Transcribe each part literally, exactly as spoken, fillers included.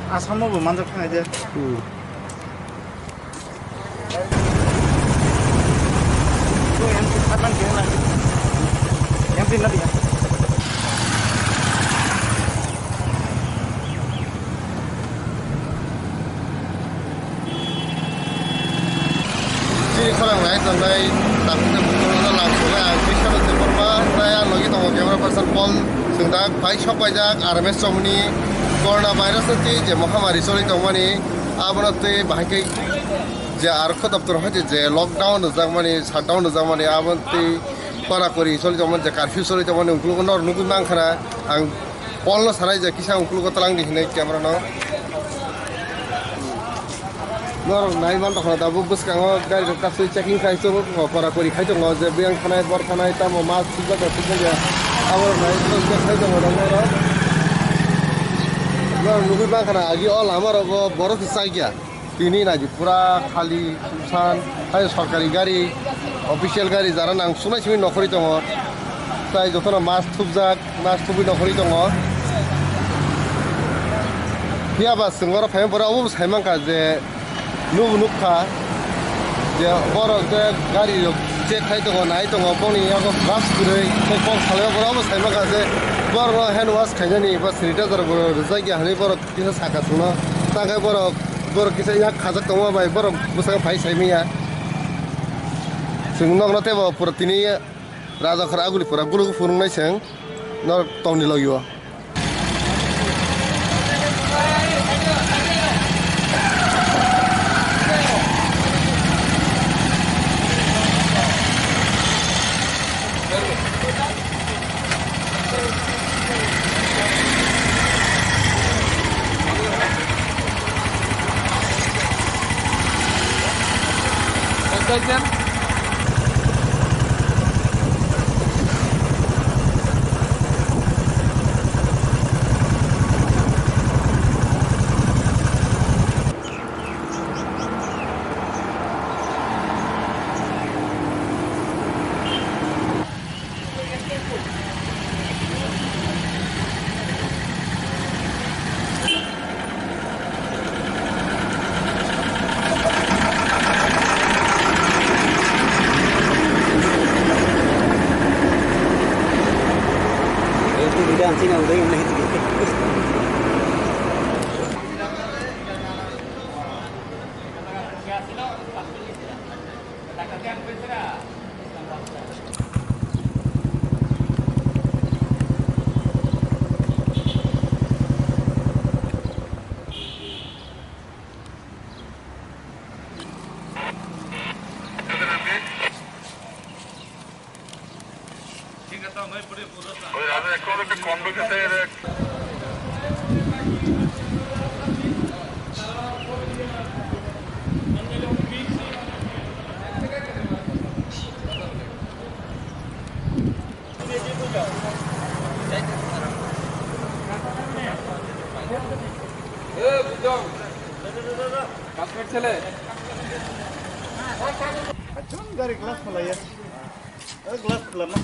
Asamo bo manjak thangnaide. Hmm. Chini khorang nai tongnai takhukni bukhukno lang sogwi ang twi sano tei borma tei ang logi tongo camera person Paul Sengdak phai sok paijak R M S chomni corona virus ni twi je mohamari choli tongmani abono twi bahai khe je arokho doptor hai je lockdown rwjakmani shutdown rwjakmani aboni twi kora kori choli tongmani je curfew choli tongmani uklogo nor nugwi mankha na ang Paul no sanai je kisa uklogo twlang di hinwi camera no. Norok nai man tongkha da bo bwskango gari rok katswi checking khai tongo kora kori khai tongo je biyang thanai bor thanai tamo mas thukjak ya thukjak ya abo nai check khai tongo da norok. Norok nugwi mankha na agi o lama rogo borok se chakya tini naidi pura khali susan hai sorkari gari official gari jara nang sunai simi nokhorwi tongo tai jotono mas thukjak. Mas tubui nokhorwi tongo. Phiya ba chwng oro phaima pore obo bo sai mankha je nubo nukha je borok je gari rok check khai tongo nai tongo boni yago glass kwrwi tei kok salai borok obo sai mankha je borok no hand wash khainani ba sanitizer bo rwjak ya hinwi borok kisa saka chwngno tangkhe borok borok kisa yak khajak tongma bai borok bwskango phai sai manya chwng nokno teibo pura tini. Raja khor aguli pura guluk phunuknai seng norok tongni logi o. Gari glass kholaiya. Eh, glass khwlana.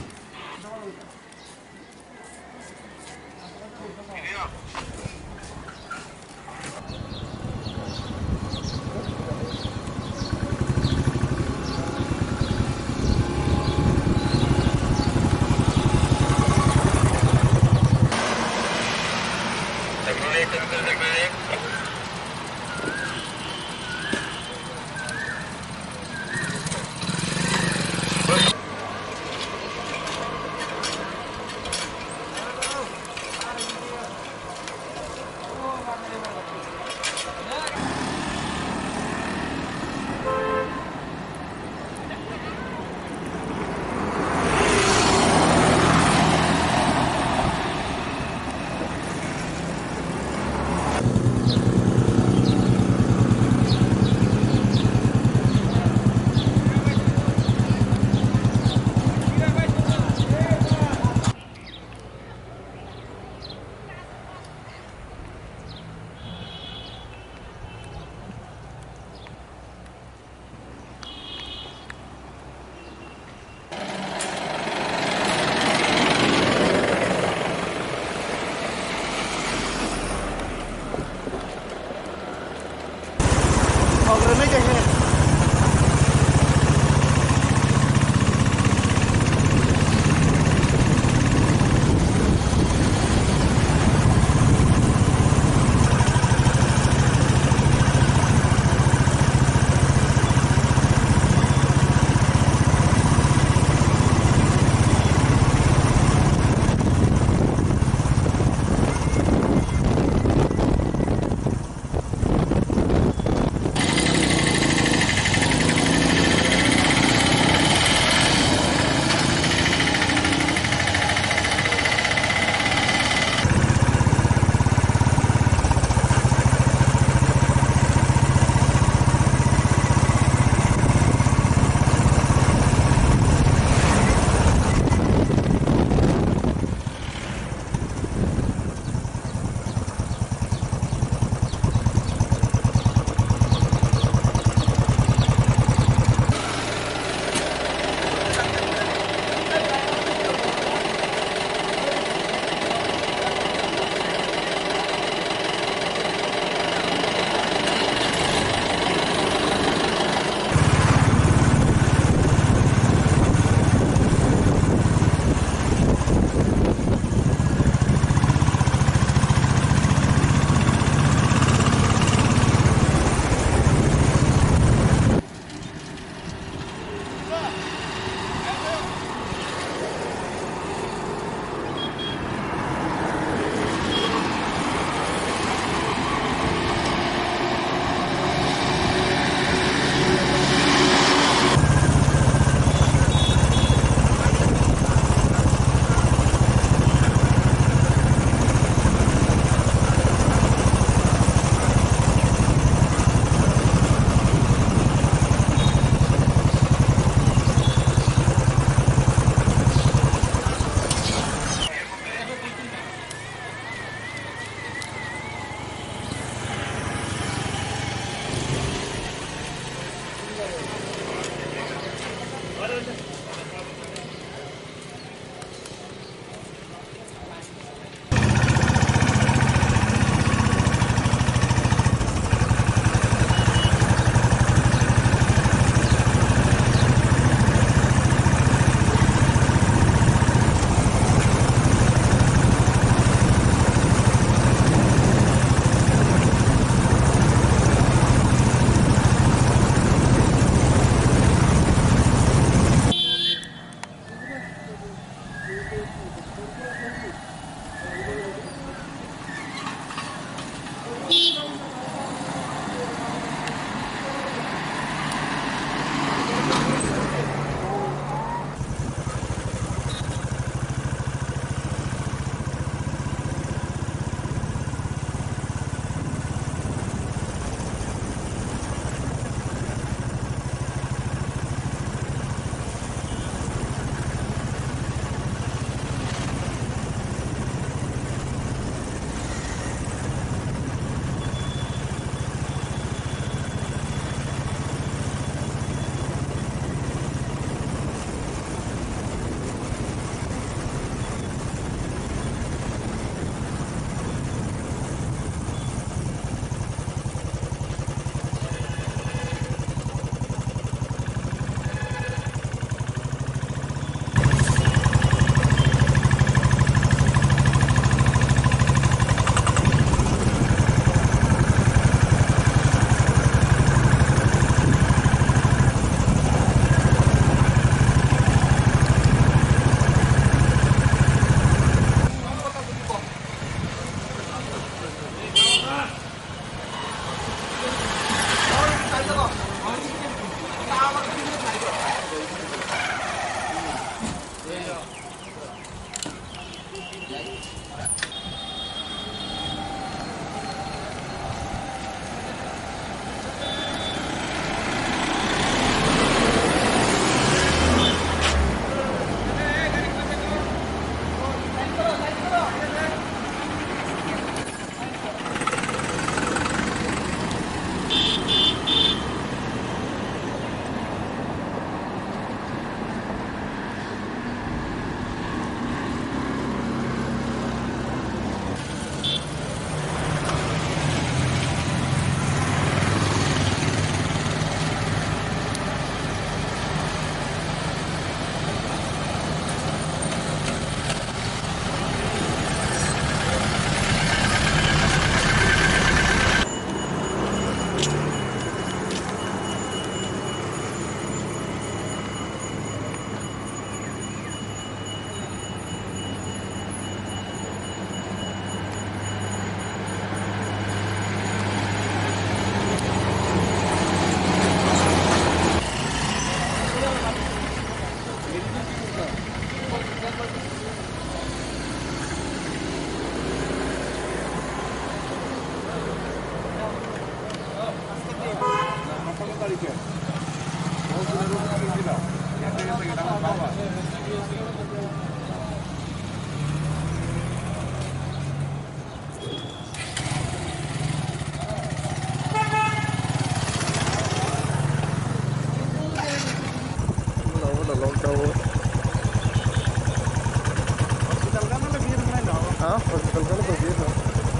Hospital ka na lagi na. Ha? Hospital ka na lagi na.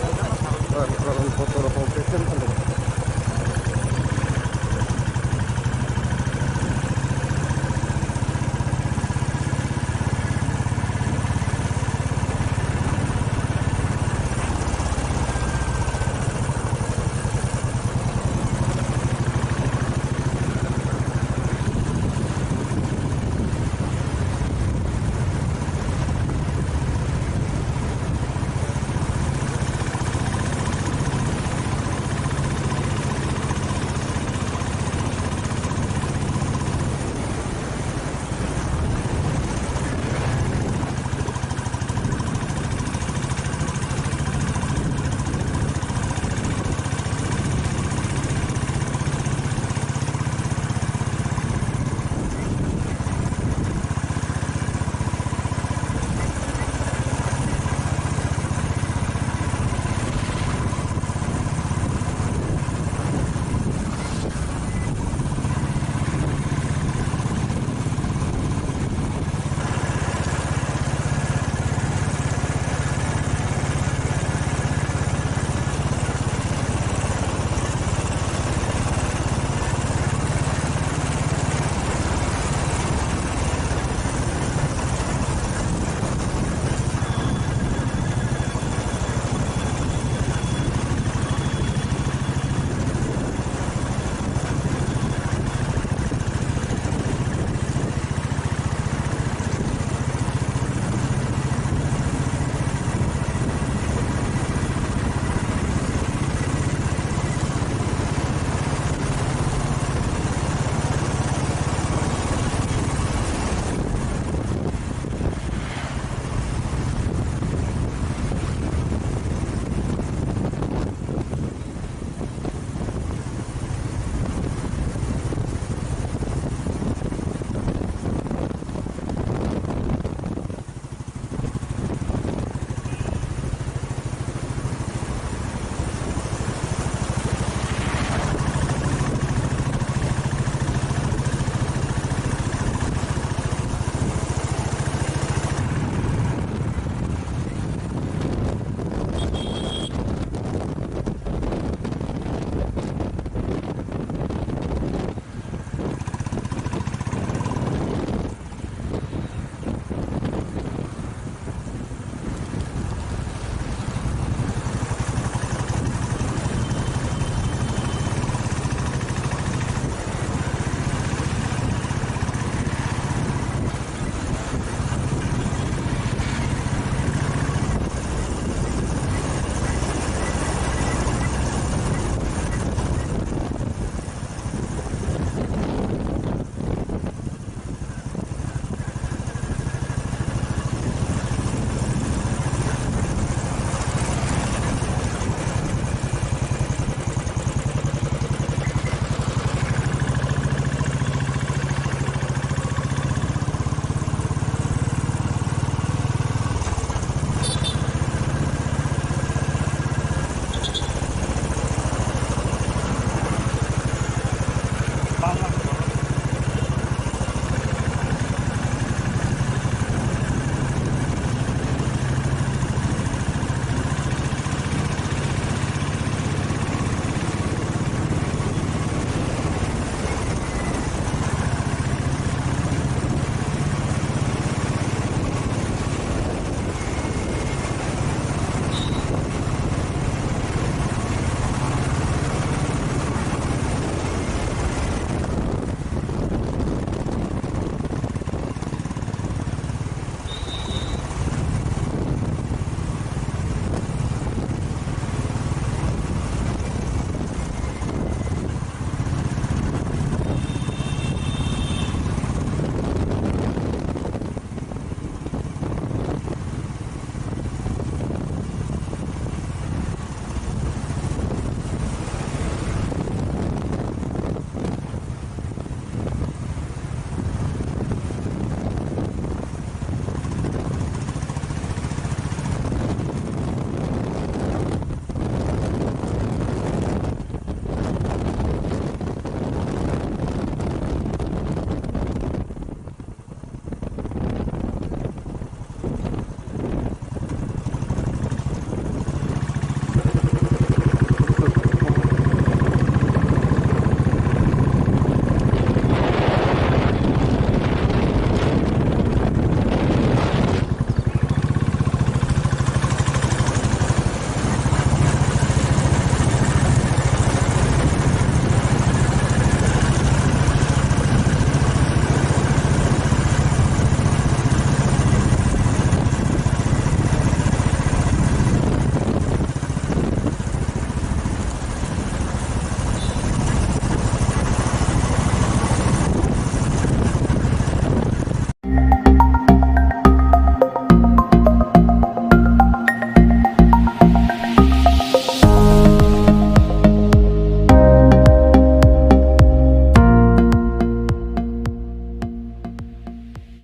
Ah, ah, ah, photo, photo, photo.